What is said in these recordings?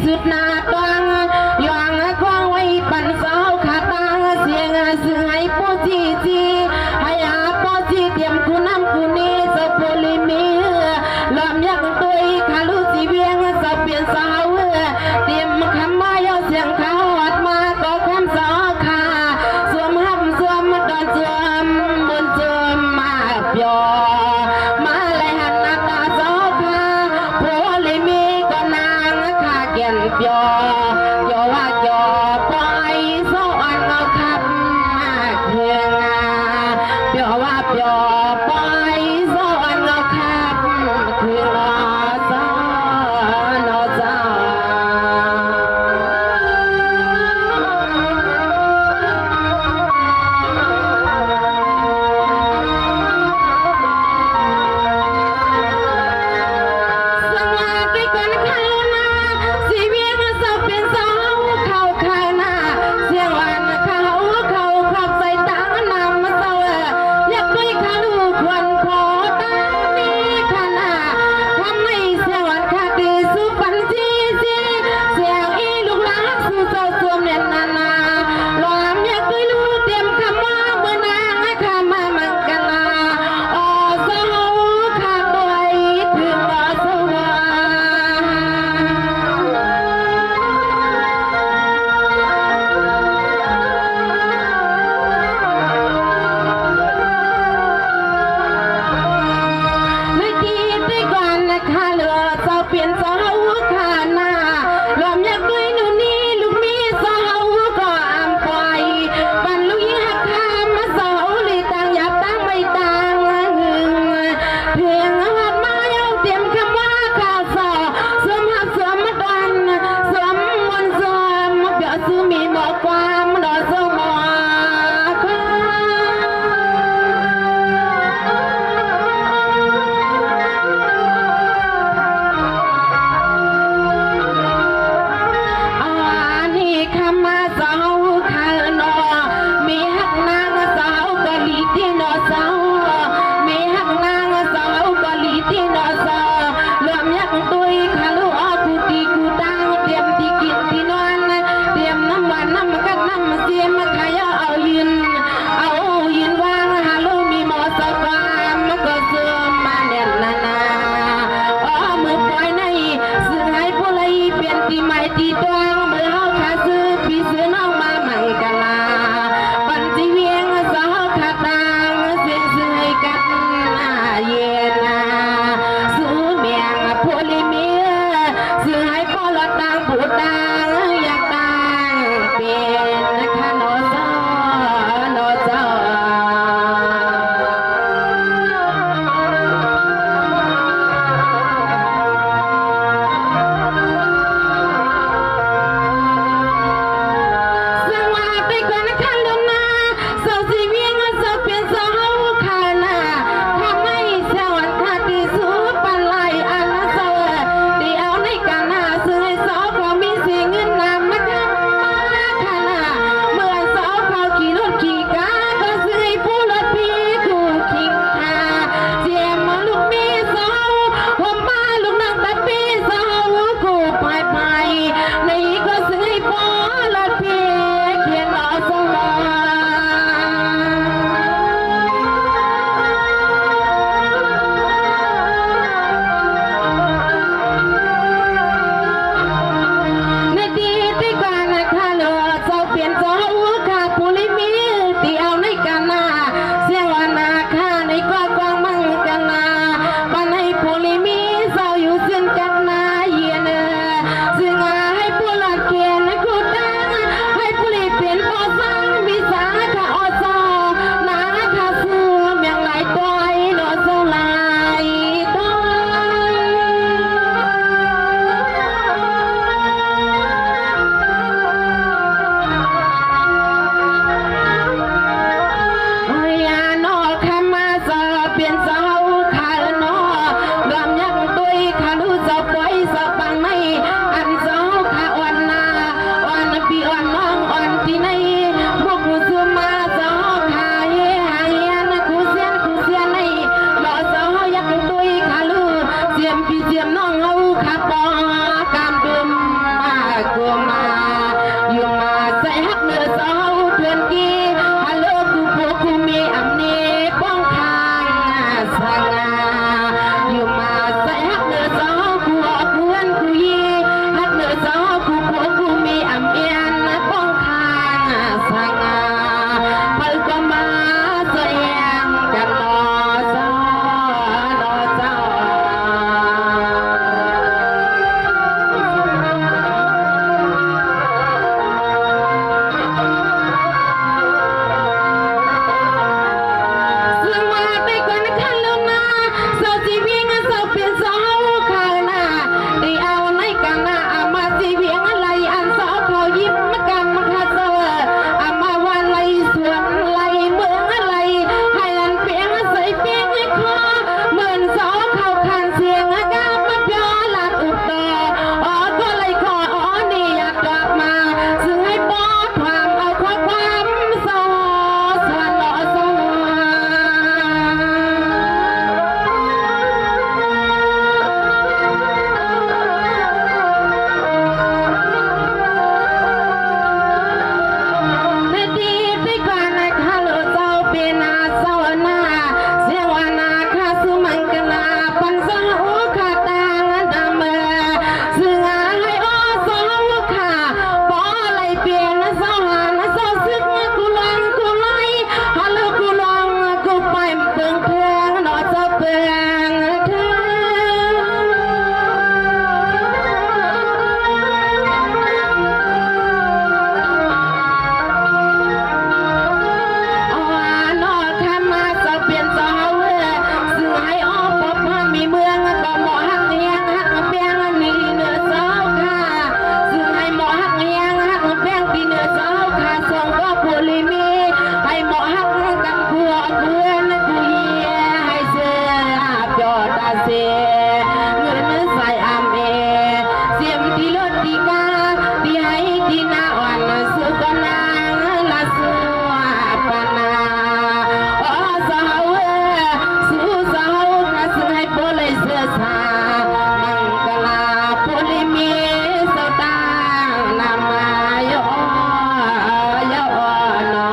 ສຸດໜ້າຕາງ ຢວາງຄວາງໄວ້ປັນເຈົ້າຂ້າຕາງ ສຽງຊື່ໃຫ້ໂປຈີຈີ ໃຫ້ອາໂປຈີຕຽມຄູນ້ຳຄູເນ ເຈົ້າໂພລີມີ ລອມຍັກຕຸ້ຍຄາລຸຈີວຽງ ເຈົ້າເປັນສາວ ຕຽມຄຳມາເຍົາສຽງຂ້າຮອດມາ ກໍຄຳສາວຂ້າ ສວມຮັບສວມດອນສວມມົນສວມມາ ປຽວມາແລຫັນໜ້າຕາເຈົ້າຂ້າ ໂພລີມີກໍນາງຂ້າແກ່ນປຽວ ປຽວວ່າປຽວປອຍສອນເອົາຄັບມາເຄືອງາ ປຽວວ່າປຽວປອຍສອນເອົາຄັບເຄືອງາ ສອນເອົາເຈົ້າ. ສະຫວັດດີກ່ອນເຂົ້ານາ ຊີວຽງເຈົ້າເປັນສາວເຂົ້າຂ້ານາ ສຽງຫວານເຂົ້າເຂົ້າຂອບໃສ່ຕານຳເຈົ້າ ຢາກໄດ້ຂ້າລູກຄວັນພໍຕາມີຂ້ານາ ຄຳໃຫ້ສຽງຫວານຂ້າຕີສູ່ປັນຈີຈີ ສຽງອີລູກຫຼານສູ່ເຈົ້າສວມແໜ້ນໜານາ ລວມຢາກໄດ້ລູກຕຽມຄຳວ່າເມື່ອນາງ ຂ້າມາມັງກະລາ ອອສະເຮົາຂ້າດ້ວຍເຖິງອອສະຫວາ ໃນທີ່ແຕ່ກ່ອນນະຄະເຫຼືອ ເຈົ້າເປັນສາວຂ້ານາ ລວມຍັກດ້ວຍໜູນີ ລູກມີສາວກໍອຳປອຍ ບັນລູກຍິງຮັກຂ້າມາສາວ ລີຕ່າງຢາບຕ່າງໄມ້ຕ່າງຫຶງ ເຖິງຮອດມາເອົາຕຽມຄຳວ່າຂ້າສາວ ສວມຮັບສວມມາດອນ ສວມມົນສວມມາປຽວ ສຸມີໝໍກວາມ ໜໍສະໝໍກວາມ ອາ ນີ້ຄຳມາສາວຂ້າເນາະ ມີຮັກນາງສາວກໍລີຕິເນາະສາວ ມີຮັກນາງສາວກໍລີຕິເນາະສາວ ລວມຍັກຕຸ້ຍຄາລຸອອກກູຕີກູຕາງ ຕຽມທີ່ກິນທີ່ນອນ ຕຽມນ້ຳຫວານນ້ຳກັດນ້ຳເສມ ຂະເຍົາເອົາຢືນ ເອົາຢືນວາງ ຫາລູມີໝໍສະກວາມ ກໍເສີມມາແໜ້ນໜານາ ເອົາມືປອຍໃນ ຊື້ໃຫ້ຜູ້ໄລ ປ່ຽນທີ່ໝາຍທີ່ຕ້ອງ ເມື່ອເຮົາຂ້າຊື້ພີ່ຊື້ນ້ອງມາມັງກະລາ ປັນຈີວຽງສາວຂ້າຕ່າງ ເສຍຊື້ໃຫ້ກັນນາເຢັນນາ ສູ່ແມງໂພລີມີ ຊື້ໃຫ້ພໍ່ລອດຕ່າງຜູ້ຕ່າງ ຢາກຕ່າງເປັນນະຄະເນາະ ເນາະ ເນາະ. ສະຫວັດດີກ່ອນນະຄະເນາະນາ ສາວຊີວຽງ ສາວເປັນສາວເຮົາຄະນາ ຄຳໃຫ້ສາວອັນຄາທີ່ສຸດປານຫຼາຍອັນນາ ສາວທີ່ເອົາໃນການນາ ຊື້ໃຫ້ສາວຂອງມີສີເງິນ ທີ່ນາອ່ອນສຸກນາງລະສວາປະນາ ໂອສາວເອີຍ ສູ່ສາວຂ້າຊິໃຫ້ໂປໄລເສືອສາ ມັງກະລາໂປລິເມສາວຕາງນາມາ ໂຍ ໂຍ ໂອ ນອ.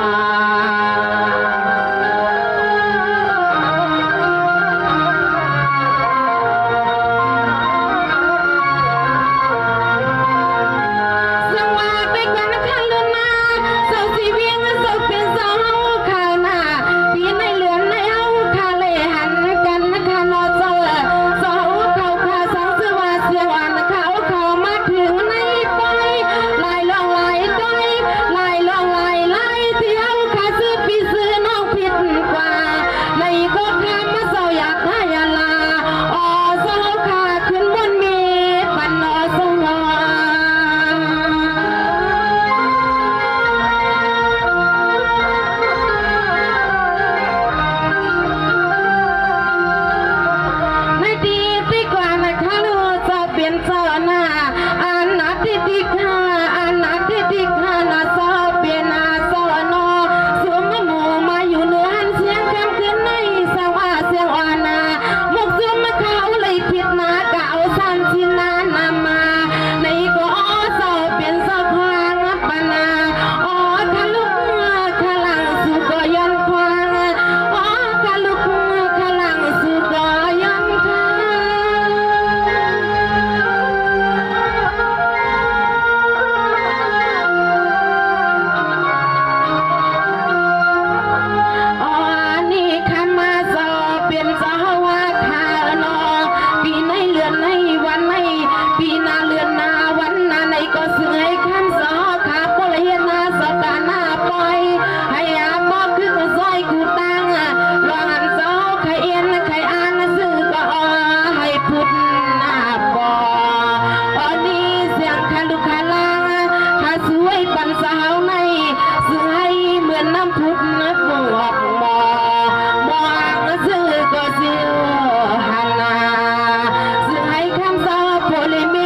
ສະຫວັດດີກັນນະຄະລຸນນາ ເຈົ້າຊີວຽງເຈົ້າເປັນເຈົ້າເຮົາຄະນະ ປີໃນເດືອນໃນເຮົາຄະໄດ້ຫັນກັນນະຄະເນາະເຈົ້າ ເຈົ້າເຮົາເຂົ້າຄາສັງຊື່ວ່າສຽງອ່ອນນະຄະ ເອົາເຂົ້າມາເຖິງໃນປອຍ ຫຼາຍຫຼວງຫຼາຍຕອຍ ຫຼາຍຫຼວງຫຼາຍລາຍ ທີ່ເຮົາຄາຊື່ພີ່ຊື່ນ້ອງຜິດກວ່າ ໃນກໍຄາມາເຈົ້າຢາກໄດ້ອາລາ ອ ສາວເຮົາຄາ ຂຶ້ນບົນເມປັນນອສະຫວາ ໃນທີ່ທີ່ກວ່ານະຄະ ເຈົ້າເປັນເຈົ້ານາ ອານາທິຕິກາ ອານາທິຕິການະ ສາວເປັນນາສາວນອ ສຸມໝູ່ມາຢູ່ເໜືອຫັ້ນ ສຽງຄຳຄືນໃນສະຫວາ ສຽງອ່ອນນາ ໝົກຈຸມມາເຂົ້າເລີຍຜິດນາ ກະເອົາສາມຊີ້ນານຳມາ ໃນກໍເຈົ້າເປັນສະພາງປະນາ ອໍ ຄະລຸກຄະລັງສູ່ກໍຍ້ອນຄວາງ ອໍ ຄະລຸກຄະລັງສູ່ກໍຍ້ອນຄວາງ ອໍ ນີ້ຄຳມາສອບເປັນສາວວ່າຂ້າເນາະ ປີໃນເດືອນໃນວັນໃນ ປີໜ້າເດືອນໜ້າວັນໜ້າໃນ ກໍຊິໃຫ້ຄຳສອບຂ້າບໍ່ໄດ້ເຮັດໜ້າສອບຕາໜ້າປ່ອຍ ໃຫ້ອາບອກຄືກໍຊ່ອຍກູຕັ້ງ ລອງອັນເຈົ້າໃຄເອັນໃຄອ່ານຊື່ກໍອໍ ໃຫ້ພຸດໜ້າປໍ ອໍ ນີ້ສຽງຄະລຸຄະລາງ ຂ້າຊ່ວຍປັນສາວໃນ ຊື່ໃຫ້ເໝືອນນ້ຳພຸດບວກໝໍ ໝໍອ່າງຊື່ກໍຊື່ຫັ້ນນາ ຊື່ໃຫ້ຄຳສາວໂປລິເມ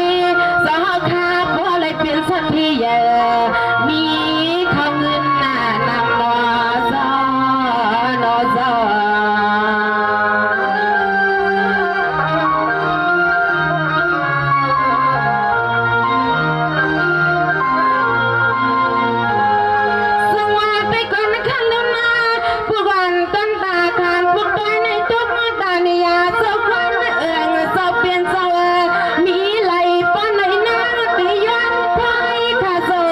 ສາວຂ້າບໍ່ໄດ້ເປັນສັກທີເຢີ ມີເຂົ້າເງິນນານຳໜໍ ສາວ ໜໍ ສາວ. ສະຫວັດດີກ່ອນນະຄະ ເລີ່ມມາ ພວກອັນຕົ້ນຕາຄານ ພວກຕ້ອຍໃນຕົກຕານິຍາ ເຈົ້າຄວັນເອີງ ເຈົ້າເປັນເຈົ້າເອີ ມີໄຫຼປານໃດນາ ຕິຍອນຄວາຍຄາເຊີ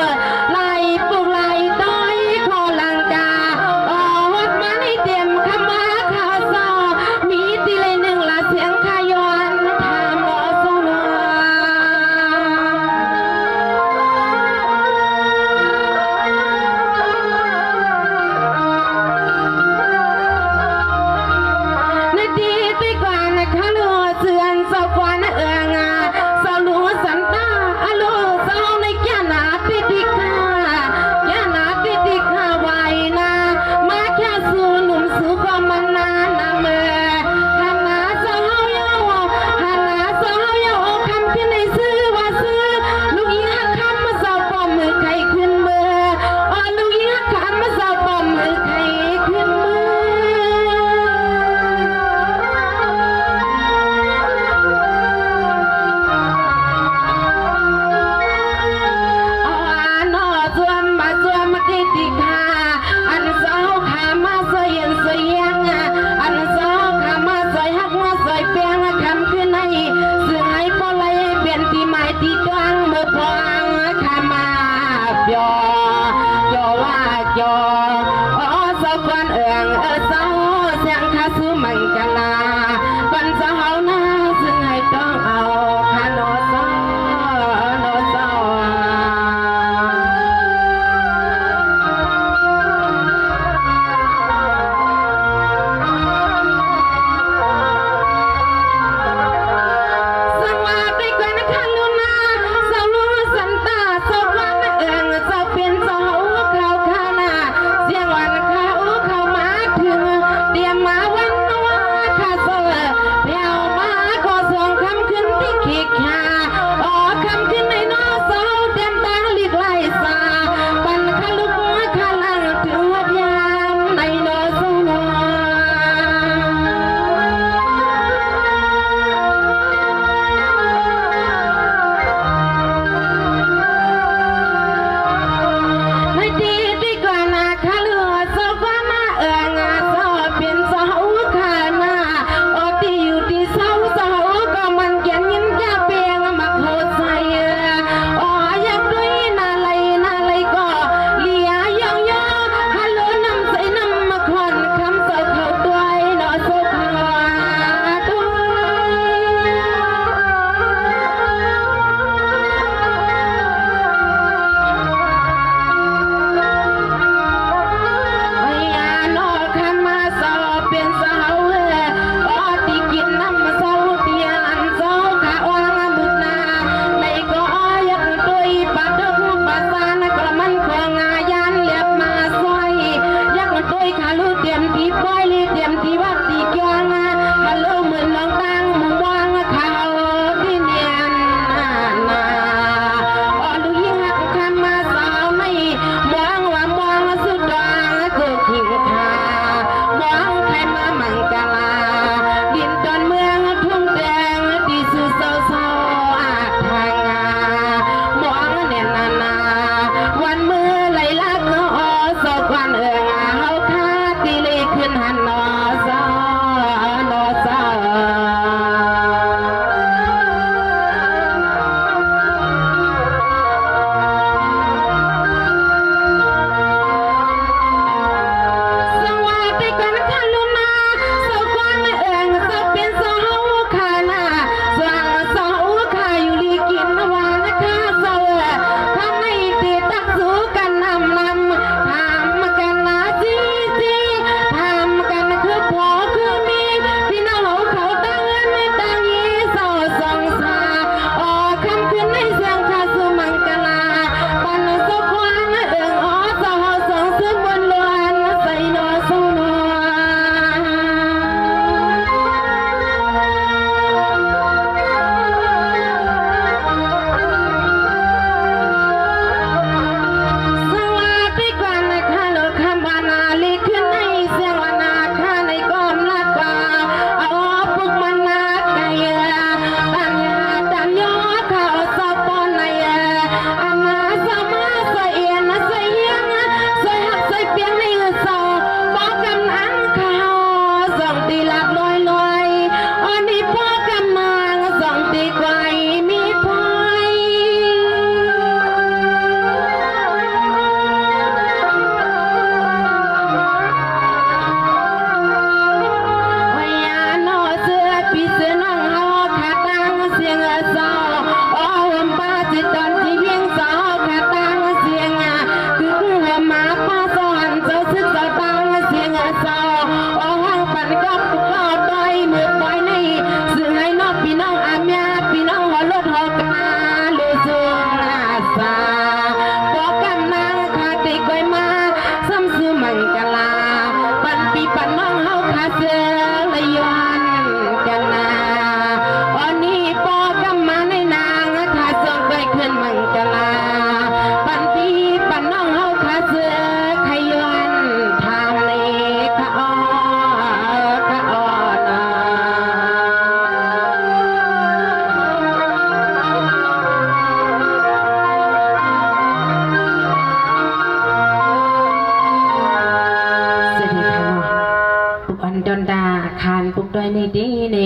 ໃນເດ ໃນ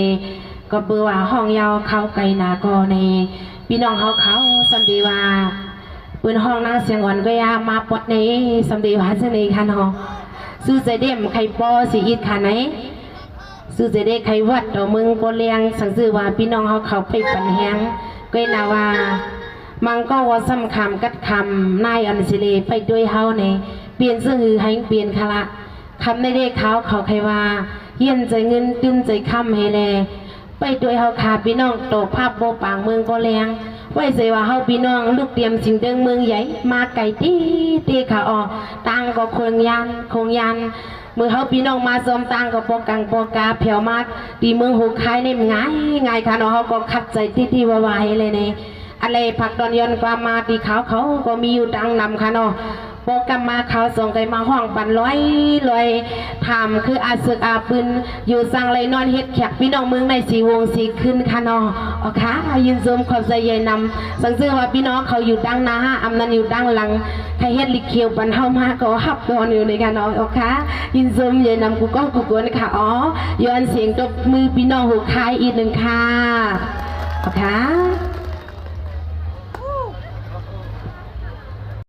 ກໍເບີວ່າຮ້ອງຍາວເຂົ້າໄກໜາກໍໃນ ພີ່ນ້ອງເຮົາເຂົາ ສ່ຳເດວ່າ ເພິ່ນຮ້ອງນາງສຽງອ່ອນກໍຢ່າມາປອດໃນ ສ່ຳເດວ່າຈັ່ງໃດຄະເນາະ ຊື່ໃຈເດມໄຄປໍຊິອິດຄະໃນ ຊື່ໃຈເດໄຄວັດຕໍ່ເມືອງບໍ່ແລງ ສັງຊື່ວ່າ ພີ່ນ້ອງເຮົາເຂົາໄປປັນແຮງ ກໍໜາວ່າ ມັງກໍວ່າສຳຄຳກັດຄຳ ນາຍອັນຊິເລໄປດ້ວຍເຮົາໃນ ປ່ຽນຊື່ໃຫ້ປ່ຽນຄະລະ ຄຳໃນເດຂາວເຂົາໄຄວ່າ ຮຽນໃຈເງິນ ຕື່ມໃຈຄຳໃຫ້ແລ ໄປດ້ວຍເຮົາຄະ ພີ່ນ້ອງ ໂຕພາບບໍ່ປາງເມືອງບໍ່ແລງ ໄວ້ໃຈວ່າເຮົາພີ່ນ້ອງ ລູກຕຽມສິງເດີງເມືອງໃຫຍ່ ມາໄກຕິຕິຄະ ອໍ ຕ່າງກໍຄົງຍານ ຄົງຍານ ມື້ເຮົາພີ່ນ້ອງມາຊອມຕ່າງກໍບໍ່ກັງບໍ່ກາ ແຜວມາ ທີ່ເມືອງຫົວຄາຍນີ້ມັນງ່າຍງ່າຍຄະເນາະ ເຮົາກໍຂັດໃຈຕິຕິວ່າວ່າໃຫ້ແລໃນ ອັນໃດຜັກດອນຍ້ອນຄວາມມາ ທີ່ຂາວເຂົາກໍມີຢູ່ດັ່ງນຳຄະເນາະ ບໍ່ກັບມາຂາວສອງໄກມາຮ້ອງປັນລອຍລອຍ ຖາມຄືອາເສິກອາປືນ ຢູ່ສັງໄລນອນເຮັດແຂກ ພີ່ນ້ອງເມືອງໃນສີວົງສີຄືນຄະເນາະ ໂອຄາ ຍິນຊົມຂອບໃຈໃຫຍ່ນຳ ສັງຊື່ວ່າພີ່ນ້ອງເຂົາຢູ່ດັ່ງໜ້າ ອຳນັ້ນຢູ່ດັ່ງຫຼັງ ໃຜເຮັດລິເຂວປັນເຮົາມາກໍຮັບດອນຢູ່ໃນຄະເນາະ ໂອຄາ ຍິນຊົມໃຫຍ່ນຳ ກູກອງກູກວນຄະ ອໍ ຍ້ອນສຽງຕົບມືພີ່ນ້ອງຫົວຄາຍອີກໜຶ່ງຄະ ໂອຄາ.